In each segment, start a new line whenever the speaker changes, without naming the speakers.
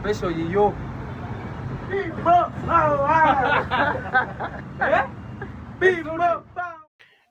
Special yiyo.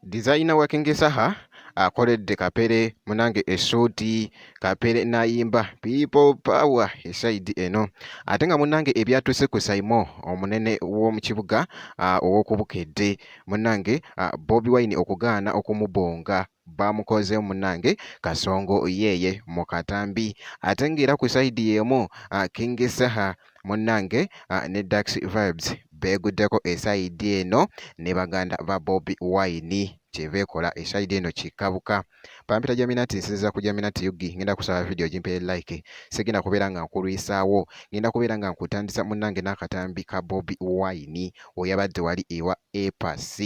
Designer wa King Saha akoledde Kapere munange essuuti Kapere n'ayimba People Power esayidi eno ate nga munnange ebyatuuse ku Saimo omunene w'omu kibuga ow'oku Bukedde munnange Bobi Wine okugaana okumubonga baamukozeemu munnange Kasongo yeeye mu katambi ate ng'era ku sayidi y'emu King Saha munnange ne Dax Vibes beeguddeko esayidi eno ne baganda ba Bobi Wine kye beekola esayidi eno kikabuka. Bampita Jaminati nsinziira ku Jaminati UG ngenda kusaba vidiyo gimpeere like sigenda kubeera nga nkulwisaawo ngenda kubeera nga nkutandisa munnange n'akatambi ka Bobi Wine weyabadde wali ewa A Pass.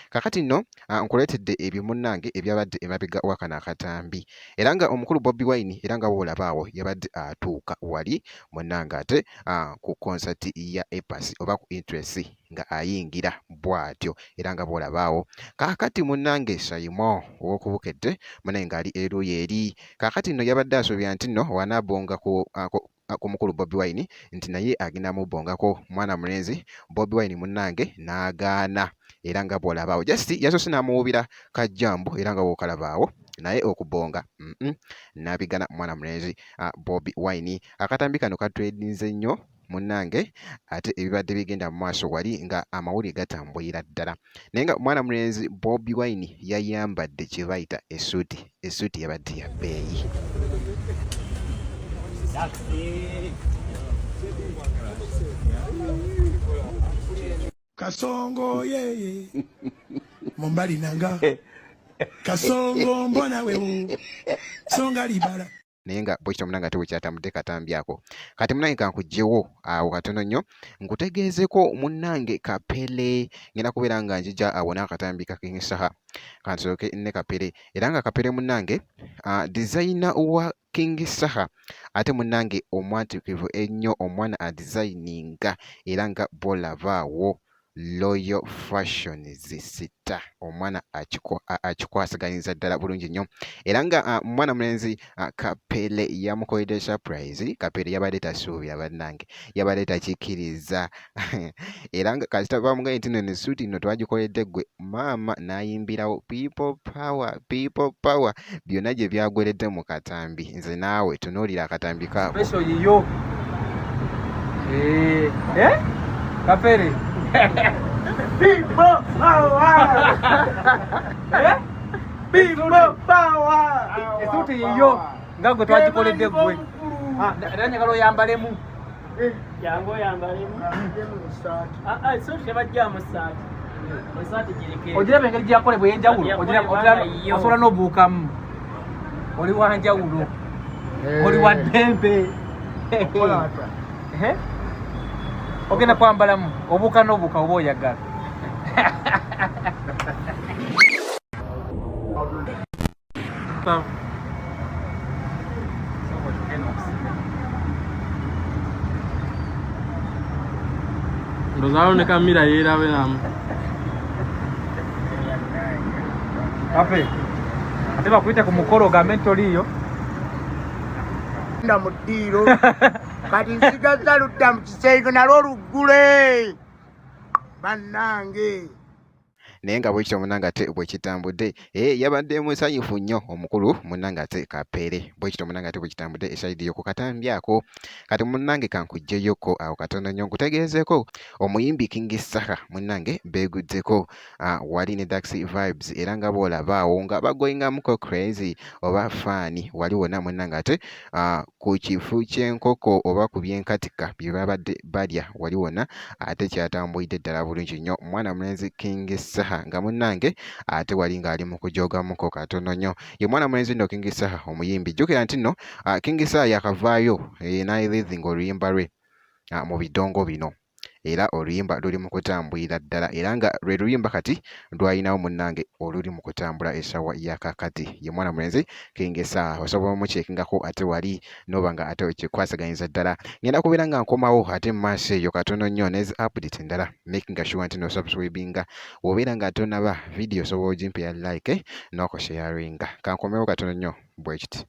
Kakati nno nkuleetedde ebyo munnange ebyabadde emabega wa kano akatambi era nga omukulu Bobi Wine era nga bw'olaba awo yabadde atuuka wali munnange ate ku konsati ya A Pass oba ku Interest nga ayingira bw'atyo era nga bw'olaba awo. Kaakati munnange Saimo ow'oku Bukedde munnaye ng'ali eruuyi eri. Kaakati nno yabadde asuubira nti nno w'anaabonga ku ku mukulu Bobi Wine nti naye agenda mubbongako mwana mulenzi Bobi Wine munnange n'agaana era nga bw'olaba awo just yasoose n'amuwuubira ka jambo era nga bw'okalaba awo naye okubonga n'abigana mwana mulenzi Bobi Wine. Akatambi kano katwedinze nnyo munnange ate ebibadde bigenda mu maaso wali nga amawulire gatambulira ddala naye nga mwana mulenzi Bobi Wine yayambadde kye bayita essuuti essuuti yabadde ya bbeeyi.
Kasongo yeye mumbali nanga Kasongo mbona wewe songa libala
naye nga bwekityo munange ate bwekyatambudde katambi ako kati munange kankugyewo awo katono nnyo nkutegeezeko munnange kapele ngenda kubeera nga njija awo n'akatambi ka King Saha kansooke ne kapere era nga kapere munnange designer wa King Saha ate munnange omwatiikirivu ennyo omwana adizayininga era nga bw'olaba awo Loyal Fashions Sita omwana akikwasaganyiza ddala bulungi nnyo era nga mwana mulenzi Kapere yamukoledde surprise. Kapere yabadde tasuubira bannange, yabadde takikkiriza era nga kasita bamugambye nti nno essuuti nno twagikoledde ggwe maama n'ayimbirawo people power, people power byonna gye byagweredde mu katambi. Nze naawe tunuulira akatambi kaako.
Special yiyo. Eh, eh? Kapere.
People power.
Eh?
People power.
Esuuti yiyo nga gwe twagikoledde ggwe. Ah, era njagala oyambalemu.
Jangu oyambalemu. Ah, ah, esuuti tebajjaamu ssaati. Esaati gireke.
Ogiraba engeri gyeyakolebwa ey'enjawulo, osobola n'obuukamu. Oli wa njawulo. Oli wa ddembe. Eh? Ogenda kwambalamu obuuka n'obuuka oba oyagala.
Ndozalo ne kamira yeerabe namu.
Ape. Ate bakuyita ku mukolo ogambe nti toliiyo.
Nda mu ddiiro kati nsigazza ludda mu kisenge nalwo luggule bannange.
Naye nga bwekityo munange ate bwekitambudde eh, yabadde musanyufu nnyo omukulu munange ate Kapere bwekityo munange ate bwekitambudde esayidi yo ku katambi ako kati munange kankuggyeyoko awo katono nnyo nkutegeezeeko omuyimbi King Saha munange beeguddeko wali ne Dax Vibes era nga bw'olaba awo nga bagoingamuko crazy oba faani wali wonna munange ate ku kifu ky'enkoko oba ku by'enkatika bye babadde balya wali wonna ate kyatambulidde ddala bulungi nnyo mwana mulenzi King Saha nga munnange ate wali ng'ali mu kujoogamuko katono nnyo ye mwana mulenzi nno King Saha omuyimbi jjukira nti nno King Saha yakavaayo n'ayiriizinga oluyimba lwe mu bidongo bino era oluyimba luli mu kutambulira ddala era nga lwe luyimba kati lwalinawo munnange oluli mu kutambula essaawa ya kaakati ye mwana mulenzi King Saha osobola omukyekingako ate wali n'oba nga ate okikwasaganyiza ddala ngenda kubeera nga nkomawo ate mu maaso eyo katono nnyo nezi update endala making sure nti no subscribinga bw'obeera nga tonaba vidiyo osobola ogimpeera like n'okusharinga kankomewo katono nnyo bwe kiti.